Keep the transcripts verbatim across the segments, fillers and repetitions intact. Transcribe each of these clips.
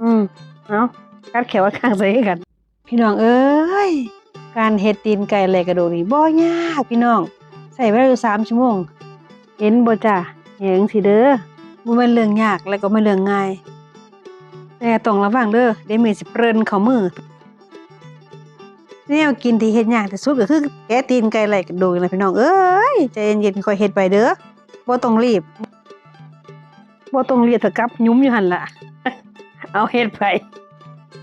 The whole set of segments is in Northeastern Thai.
อืม เอา กัดแขวข้างใส่คือกัน พี่น้องเอ้ย การเฮ็ดตีนไก่แหลกกระดูกนี่บ่ยากพี่น้อง ใช้เวลาอยู่สามชั่วโมง เห็นบ่จ้า อย่างสิเด้อ บ่แม่นเรื่องยาก และก็บ่แม่นเรื่องง่าย แต่ต้องระวังเด้อ เดี๋ยวมีดสิเปรินเข้ามือ แนวกินที่เฮ็ดยากที่สุดก็คือแกะตีนไก่แหลกกระดูกนี่ล่ะพี่น้องเอ้ย ใจเย็นๆ ค่อยเฮ็ดไปเด้อ บ่ต้องรีบ บ่ต้องรีบเถาะครับ หยุมอยู่หั่นล่ะ เอาเฮ็ดไป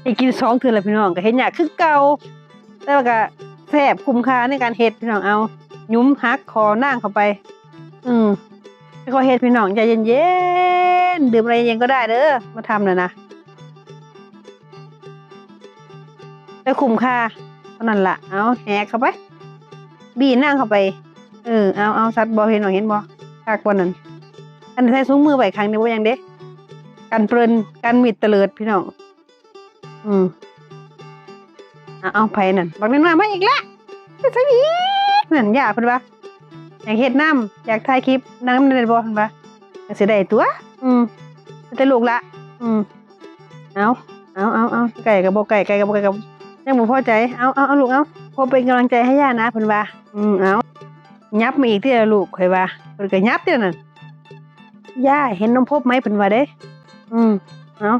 ให้กินสองเทื่อล่ะพี่น้อง ก็เฮ็ดยากคือเก่า แต่ว่าก็แซ่บคุ้มค่าในการเฮ็ดพี่น้อง เอา หยุมหักคอนางเข้าไป อืม ค่อยๆเฮ็ดพี่น้อง ใจเย็นๆ ดื่มอะไรเย็นๆก็ได้เด้อ มาทำน่ะนะ แต่คุ้มค่า เท่านั้นล่ะ เอา แหกเข้าไป บี้นางเข้าไป เออ เอา เอา สัตว์บ่ เห็นบ่ เห็นบ่ คักบ่นั่น อันนี้ใส่ถุงมือไว้ข้างนี้บ่หยังเด้ กันเปริน กันมีดเตลิดพี่น้อง อืม เอา เอา ไผนั่น บักน้อยๆมาอีกแล้ว ไปใส่อีก นั่น ย่าเพิ่นว่า อยากเฮ็ดนำ อยากถ่ายคลิป นั่งนำได้บ่ เพิ่นว่า ก็สิได้ตั๊ว อืม แต่ลูกละ อืม เอา เอา เอา เอา ไก่ก็บ่ไก่ ไก่ก็บ่ไก่ ก็ยังบ่พอใจ เอา เอา เอา ลูก เอา ขอเป็นกำลังใจให้ย่านะ เพิ่นว่า อืม เอา ยับมาอีกติล่ะลูก ข้อยว่า เพิ่นก็ยับติล่ะนั่น ย่าเห็นนมพบไหม เพิ่นว่าเด้ อืม เอา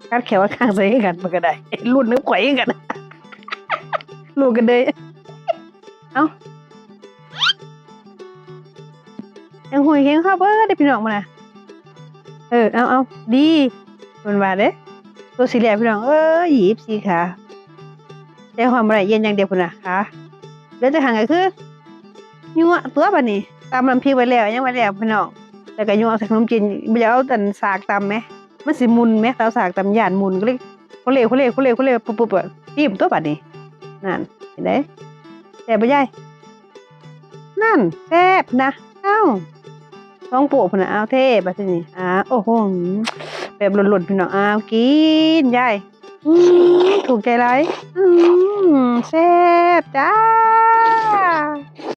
กัดแขวข้างใส่คือกัน มันก็ได้ รุ่นนึงข่อยคือกัน ลูกก็เลย เอา ยังหุยเก่งข้าวเบิดเด้อพี่น้องมื้อนะ เออ เอา เอา ดี เพิ่นว่าเด้ ตัวสีแดงพี่น้องเอ้ย ยี่สิบสี่ขา ใจฮ้อนบ่ได้ เย็นอย่างเดียวพุ้นน่ะ ขา เหลือแต่ข้างก็คือ ยั่วตั๊วบัดนี้ ตำน้ำพริกไว้แล้ว หยังไว้แล้วพี่น้อง แล้วก็ยั่วใส่ขนมจีน บ่อยากเอาอันสากตำแหม มันสิหมุนแหม เตาสากตำย้านหมุน ก็เลย โคเล โคเล โคเล โคเล ปุ๊บๆ อะ จิ้มตั๊วบัดนี้ นั่น เห็นเด้ แซ่บบ่ยาย นั่น แซ่บนะ เอ้า ท้องโปะพุ้นน่ะ เอาเทบัดทีนี้ อ่า โอ้โห แบบล้นๆ พี่น้อง เอากินยาย อืม ถูกใจหลาย อืม แซ่บจ้า